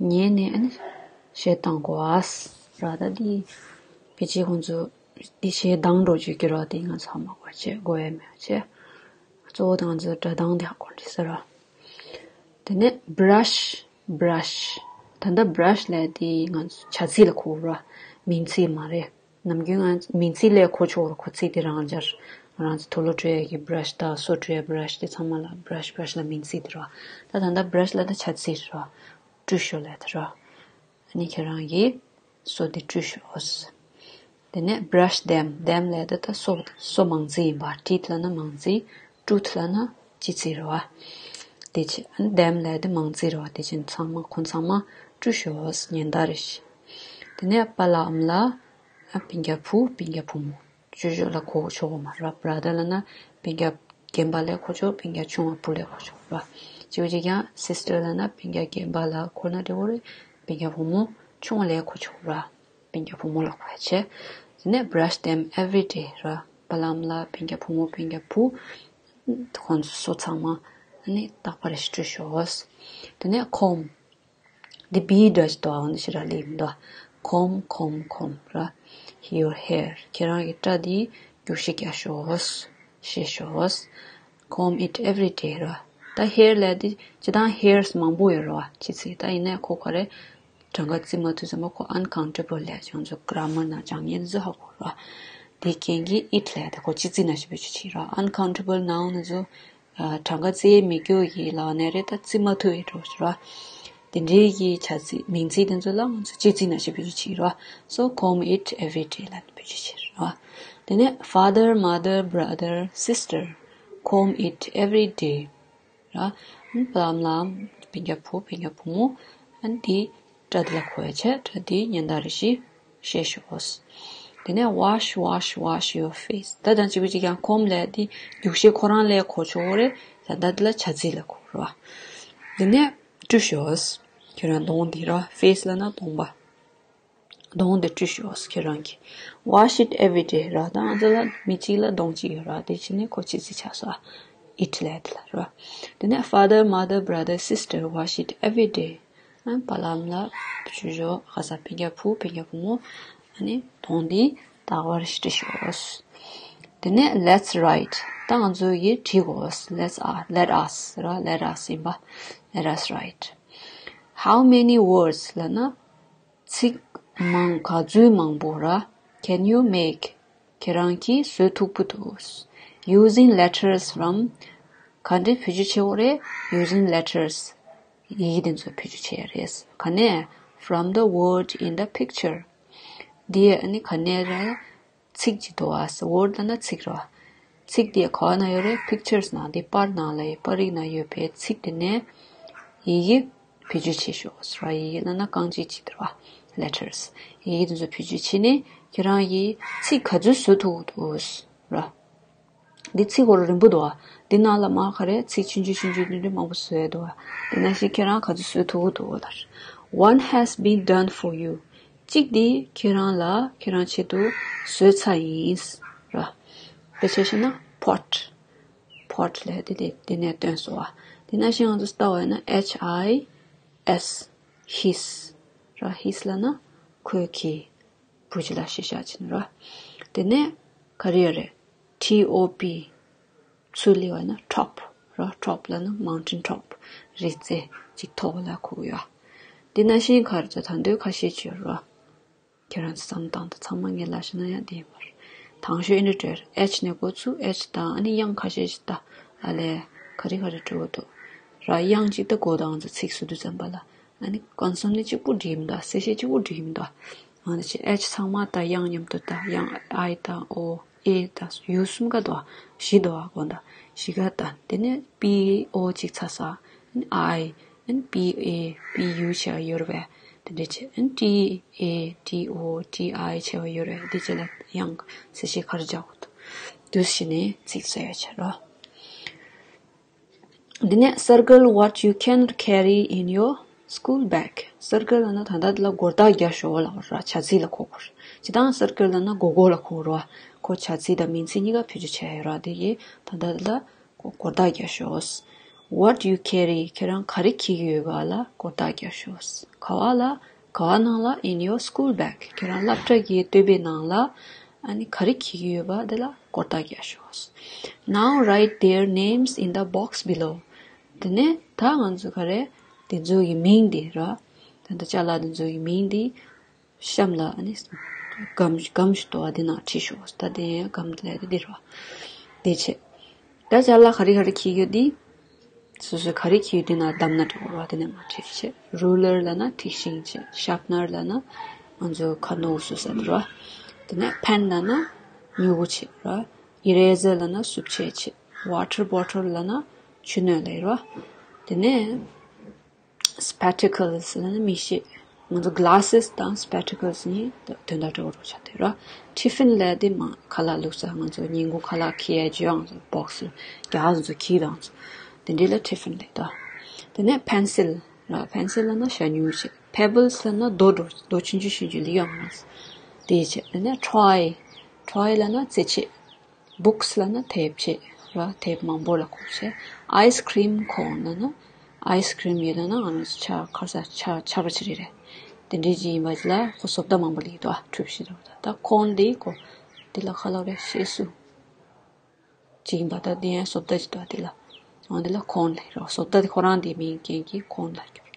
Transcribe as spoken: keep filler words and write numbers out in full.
ཉན་ནས་ཨ་ནི་གཞས་བཏང་དགོས་ཨ་ར། ད་འདི་ཕལ་ཆེར་ཁོང་ཚོ་འདི་གཞས་བཏང་འགྲོ་རྒྱུ་གི་ར། དེ་ང་ཚོ་ཧ་མ་གོ་བྱས་དགོས་ཡ་མེད་བྱས། གཙོ་བོ་ད་ང་ཚོ་སྒྲ་གདངས་དེ་ཧ་གོ་འདྲི་ས་ར། དེ་ནས་brush, brush. ད་ལྟ་brush ལབ་དེ་ང་ཚོ་བྱ་ཚིག་ལ་གོ་ར། མིང་ཚིག་མ་རེད། ནམ་རྒྱུན་ང་མིང་ཚིག་ལས་གོ་ཆོག་ར། གོ་ཚིག་དེ་རང་སྦྱར། ང་རང་ཚོ་དུག་ལོག་བཀྲུ་ཡས་ཀྱི་brush དང་སོ་བཀྲུ་ཡས་brush དེ་ཚང་མ་ལ་brush, brush ལ་མིང་ཚིག་དེ་ར། ད་ད་ལྟ་brush ལབ་ད་བྱ་ཚིག་ར། བཀྲུ་ཤོག་ལབ་དེ་ར། ཨ་ནི་ཁྱེད་རང་གིས་སོ་དེ་བཀྲུ་ཤོག། དེ་ནས་brush them, them ལབ་ད་ད་སོ། སོ་མང་ཚིག་ཡིན་པ། teeth ལབ་ན་མང་ཚིག། tooth ལབ་ན་ལྕི་ཚིག་རེད་བ། དེ་ཕྱིར་them ལབ་དེ་མང་ཚིག་རེད་བ། དེ་ཕྱིར་ཚང་མ་ཁོང་ཚང་མ་བཀྲུ་ཤོག། ཉིན་ལྟར་རེ་བཞིན། དེ་ནས་པཱ་ལགས་ཨ་མ་ལགས། ཨ་སྤུན་ཀྱག་བུ་སྤུན་ཀྱག་བུ་མོ། ཅོ་ཅོ་ལ་གོ་ཆོག་གོ་མ་རེད་བ། brother ལབ་ན་སྤུན་ཀྱག་རྒན་པ་ལ་གོ་ཆོག་སྤུན་ཀྱག་ཆུང་བ་བུ་ལ་གོ་ཆོག་རེད་བ། གཅིག་པ་གཅིག་རྐྱང་sister ལབ་ན་སྤུན་ཀྱག་རྒན་པ་ལ་གོ་ན་འགྲིག་གི་རེད། སྤུན་ཀྱག་བུ་མོ་ཆུང་བ་ལ་གོ་ཆོག་རེད་བ། སྤུན་ཀྱག་བུ་མོ་ལ་གོ་ཡ་བྱས། དེ་ནས་brush them every day ར། པཱ་ལགས་ཨ་མ་ལགས་སྤུན་ཀྱག་བུ་མོ་སྤུན་ཀྱག་བུ། ཁོང་ཚོ་སོ་ཚང་མ་ཨ་ནི་རྟག་པར་བཀྲུ་ཤོག། དེ་ནས་comb། འདི་བི་འདྲ་ཞིག་འདུག་ཨ། འདི་ཞིག་ར་ལེགས་མི་འདུག་ཨ། comb, comb, comb ར། your hair. ཁྱེད་རང་གི་སྐྲ་འདི་རྒྱུག་ཤེས་རྒྱག་ཤོག། ཤེས་ཤོག། comb it every day ར། ད་hair ལབ་དེ་སྤྱིར་བཏང་hairs མང་པོ་ཡོད་རེད་བ། ཅི་ཚེ་ད་ཡིན་ནའི་ཁོ་ག་རེ། གྲངས་ཀ་བརྩི་མ་ཐུབ་ཙམ་པ་ཁོ་uncountable ལབ་ཀྱང་ཚོ་grammar ནང་སྦྱང་མཁན་ཚོ་ཧ་གོ་ར། དེ་རྐྱེན་གྱིས་it ལབ་དེ་ཁོ་ཅི་བརྩི་ན་ཞིག་བེད་སྤྱོད་བྱེད་ར། uncountable noun ཚོ་གྲངས་ཀ་བརྩི་མི་སྐྱོ་གི་ལ་ནས་རེད། ད་བརྩི་མ་ཐུབ་ཡི་འགྲོ་ར། དེ་འདྲའི་གི་བྱ་ཚིག་མིང་ཚིག་དེ་ཚོ་ལ་ང་ཚོ་ཅི་བརྩི་ན་ཞིག་བེད་སྤྱོད་བྱེད་ར། so comb it every day ལབ་བེད་སྤྱོད་བྱེད་ར། དེ་ནས་father, mother, brother, sister, comb it every day ར། པཱ་ལགས་ཨ་མ་ལགས་སྤུན་ཀྱག་བུ་སྤུན་ཀྱག་བུ་མོ་ཨ་ནི་དེ་སྐྲ་དེ་ལ་གོ་ཡ་བྱས། སྐྲ་དེ་ཉིན་ལྟར་རེ་བཞིན་ཤེས་ཤོག། དེ་ནས་wash, wash, wash your face. ད་དང་གཅིག་པ་གཅིག་རྐྱང་comb ལབ་དེ་རྒྱུག་ཤེས་ཁོ་རང་ལ་གོ་ཆོག་གི་རེད། ད་ལྟ་དེ་ལ་བྱ་ཚིག་ལ་གོ་ར། དེ་ནས་བཀྲུ་ཤོག། ཁྱེད་རང་གདོང་དེ་ར། face ལབ་ན་གདོང་པ། གདོང་དེ་བཀྲུ་ཤོག་ཁྱེད་རང་གིས། wash it every day ར། ད་ང་ཚོ་ལ་མི་གཅིག་ལ་གདོང་གཅིག་ཡོད་ར། དེ་ཕྱིར་ནས་ཁོ་ཅི་ཚིག་ཆགས་སོ། it ལབ་དེ་ལ་ར། དེ་ནས་father, mother, brother, sister, wash it every day. ཨ་པཱ་ལགས་ཨ་མ་ལགས་ཅོ་ཅོ་ཁ་ས་སྤུན་ཀྱག་བུ་སྤུན་ཀྱག་བུ་མོ་ཨ་ནི་གདོང་འདི་རྟག་པར་བཀྲུ་ཤོག། དེ་ནས་let's write. ད་ང་ཚོ་ཡི་བྲིས་དགོས། let's, let us ར། let us ཡིན་པ། let us write. How many words ལབ་ན། ཚིག་མང་ག་ཚོད་མང་པོ་ར། can you make. ཁྱེད་རང་གིས་བཟོ་ཐུབ་ཀྱི་འདུག using letters from. ག་འདྲ་བེད་སྤྱོད་བྱེད་དགོས་རེད། using letters. ཡི་གེ་དེ་ཚོ་བེད་སྤྱོད་བྱེད་ཡ་རེད། ག་ནས། from the word in the picture. འདི་ཨ་ནི་ག་ནས་རེད། ཚིག་ཅིག་འདུག་ཨ། word ལབ་ན་ཚིག་རེད་བ། ཚིག་དེ་ག་བ་ན་ཡོད་རེད། pictures ནང་དེ་པར་ནང་ལ་ཡོད། པར་རིས་ནང་ཡོད་པའི་ཚིག་དེ་ནས་ཡི་གེ་བེད་སྤྱོད་བྱེད་ཤོག་ཟེར་བ། ཡི་གེ་ལབ་ན་རྐང་རྗེས་ཅིག་དེ་རེད་བ། letters. ཡི་གེ་དེ་ཚོ་བེད་སྤྱོད་བྱས་ནས་ཁྱེད་རང་གིས་ཚིག་ག་ཚོད་བཟོ་ཐུབ་ཀྱི་འདུག་ཟེར་བ། འདི་ཚིག་གོ་རིམ་པ་འདུག་བ། འདི་ནང་ལ་མ་ག་རེ་ཚིག་ཆུང་ཆུང་ཆུང་ཆུང་འདི་འདྲ་མང་པོ་བཟོས་འདུག་བ། དེ་ནང་བཞིན་ཁྱེད་རང་ག་ཚོད་བཟོ་ཐུབ་ཀྱི་འདུག་ལབ། One has been done for you. གཅིག་འདི་ཁྱེད་རང་ལ་ཁྱེད་རང་ཆེད་དུ་བཟོས་ཚར་ཡིན་ར། དཔེ་ཆ་བཞག་ན་pot. pot ལབ་དེ་དེ་དེ་ནས་བཏོན་སོང་བ། དེ་ནང་བཞིན་ང་ཚོ་ལྟ་བ་ཡིན་ན་H I S, his ར། his ལབ་ན་ཁོའི་གི་བུ་ཅིག་ལ་ཤེས་བྱ་བྱེད་ནི་ར། དེ་ནས་ག་རེ་ཡོད་རེད། T O P. ཚུར་ལེན་པ་ཡིན་ན་top ར། top ལབ་ན་mountain top. རི་རྩེ་གཅིག་མཐོ་པོ་ལ་གོ་གི་ཡོད། འདི་ནང་བཞིན་ག་རེ་ཚོ་ད་འདོད་ཁ་ཤས་ཅིག་ཡོད་ར། ཁྱེད་རང་ཚོ་བསམ་སྟངས་དང་ཚང་མ་ངས་ལབ་ཤེས་ན་ཡང་འདི་ཡིན་པར། དང་ཤོས་ཨེ་འདྲ་འདྲ་H ནས་འགོ་ཚུགས། H དང་ཨ་ནི་དབྱངས་ཁ་ཤས་ཤིག་ལྟ། ཨ་ལས་ག་རེ་ག་རེ་འགྲོ་གི་འདུག་ར། དབྱངས་གཅིག་ལྟ་དགོས་དང་ཚོ་ཚིག་བཟོ་དུས་ཙམ་པ་ལ་ཨ་ནི་གོན་སོང་ནི་གཅིག་པུ་འགྲིག་མི་འདུག་གསལ་བཤད་གཅིག་པུ་འགྲིག་མི་འདུག་ཨ་ནི་ཅི་H ཚང་མ་ལྟ། དབྱངས་མཉམ་དུ་ལྟ། དབྱངས་I དང་O, A དང་U གསུམ་ཀ་འདུག་བཞི་འདུག་གོ་ད། བཞི་ཀ་ལྟ། དེ་ནས P O གཅིག་ཚར་སོང་། ཨ་ནི་I, ཨ་ནི P A, P U བྱས་པ་ཡོད་རེད་པས། དེ་འདྲ་བྱས། ཨ་ནི་T A, T O, T I བྱས་པ་ཡོད་རེད། དེ་རྗེས་ལ་དབྱངས་གསལ་བཤད་ག་རེ་རྒྱག་དགོས་འདུག་འདུག་སེ་བྱས་ནས་ཚིག་བཟོ་ཡ་བྱེད་རོགས། འདི་ནས་circle what you cannot carry in your school bag. circle ལབ་ན་ད་ལྟ་འདི་ལ་སྒོར་རྟགས་རྒྱག་ཤོག་ལབ་ར། བྱ་ཚིག་ལ་གོ་དགོས་རེད། སྤྱིར་བཏང་circle ལབ་ན་སྒོར་སྒོར་ལ་གོ་ར། ཁོ་བྱ་ཚིག་དང་མིང་ཚིག་གཉིས་ཀ་བེད་སྤྱོད་བྱས་ཡོད་ར། དེ་ཡིས་ད་ལྟ་འདི་ལ་སྒོར་རྟགས་རྒྱག་ཤོག What you carry, ཁྱེད་རང་ག་རེ་འཁྱེར་གྱི་ཡོད་པ་ལ་སྐོར་རྟགས་རྒྱག་ཤོག་ག་བ་ལ། ག་བ་ནང་ལ། In your school bag, ཁྱེད་རང་སློབ་གྲྭ་གི་སྟོད་པའི་ནང་ལ་ཨ་ནི་ག་རེ་འཁྱེར་གྱི་ཡོད་པ་དེ་ལ་སྐོར་རྟགས་རྒྱག་ཤོག Now write their names in the box below. དེ་ནས་ད་ང་ཚོ་ག་རེ་དེ་ཚོ་གི་མིང་དེ་ར། ད་ལྟ་ཅ་ལག་དེ་ཚོ་གི་མིང་དེ་གཤམ་ལ་ཨ་ནི་སྒམ་སྒམ་ཞིག་འདུག་པ་དེ་ནང་བྲིས་ཤོག་ད་དེ་སྒམ་དེ་ལ་དེ་འདིར་བ། དེ་བྱས། ད་ཅ་ལག་ག་རེ་ག་རེ་འཁྱེར་ཡོད་དེ། སོ་སོས་ག་རེ་འཁྱེར་ཡོད་དེ་ནང་བདམས་ན་འགྲིག་གི་རེད་བ། དེ་ནས་མར་བྲིས་བྱས། Ruler ལབ་ན་ཐིག་ཤིང་བྱས། Sharpener ལབ་ན་ང་ཚོ་ཁ་ནོར་བཟོ་ས་དེ་རེད་བ། དེ་ནས་Pen ལབ་ན་མྱུ་གུ་བྱས་རེད་བ། Eraser ལབ་ན་སུབ་ཆས་བྱས། Water bottle ལབ་ན་ཆུ་སྣོད་ལབ་རེད་བ། དེ་ནས་Spectacles ལབ་ན་མིག་ཤེལ། ང་ཚོ་glasses དང་spectacles གཉིས་དོན་དག་འདྲ་བོ་རུ་ཆགས་བསྡད་ར། Tiffin ལབ་དེ་མ་ཁ་ལག་བླུགས་ས། ང་ཚོ་ཉིན་གུང་ཁ་ལག་འཁྱེར་ཡ་ཇོ་ཡང་ཚོ་box རྒྱ་ཚོ་ཚོ་འཁྱེར་དང་ཚོ། དེ་འདྲས་ལ་tiffin ལབ་ད། དེ་ནས་pencil ར། Pencil ལབ་ན་ཞྭ་སྨྱུག་བྱས། Pebbles ལབ་ན་རྡོ་འགྲོ་རྡོ་ཆུང་ཆུང་ཆུང་ཆུང་ལི་ཡང་ར། དེ་བྱས། དེ་ནས་troy troy ལབ་ན་རྩེད་ཆས། Books ལབ་ན་དེབ་ཆས་ར། དེབ་མང་པོ་ལ་གོ་བྱས། Ice cream cone ལབ་ན་ice cream ཡོད་ན་ང་རང་ཚོ་ཆ་ཁ་ས་ཆ་ཆ་ག་ཆི་རེ་རེད། དེ་འདྲའི་ཅིག་ཡིན་པ་ཅིག་ལ་ཁོ་བཟོ་ལྟ་མང་པོ་ལ་ཡོད་དོ། གྲུ་བཞི་རེད་ད། cone དེ་གོ་དེ་ལ་ཁ་ལག་རེ་ཤེས་སུ་ཅིག་ཡིན་པ་ད་དེ་ཡང་བཟོ་ལྟ་ཅིག་དོ་དེ་ལ། འོ་དེ་ལ་cone ལབ་ར། བཟོ་ལྟ་དེ་ཁོ་རང་དེ་མིང་རྐྱེན་གྱིས་cone ལབ་སྐྱོར།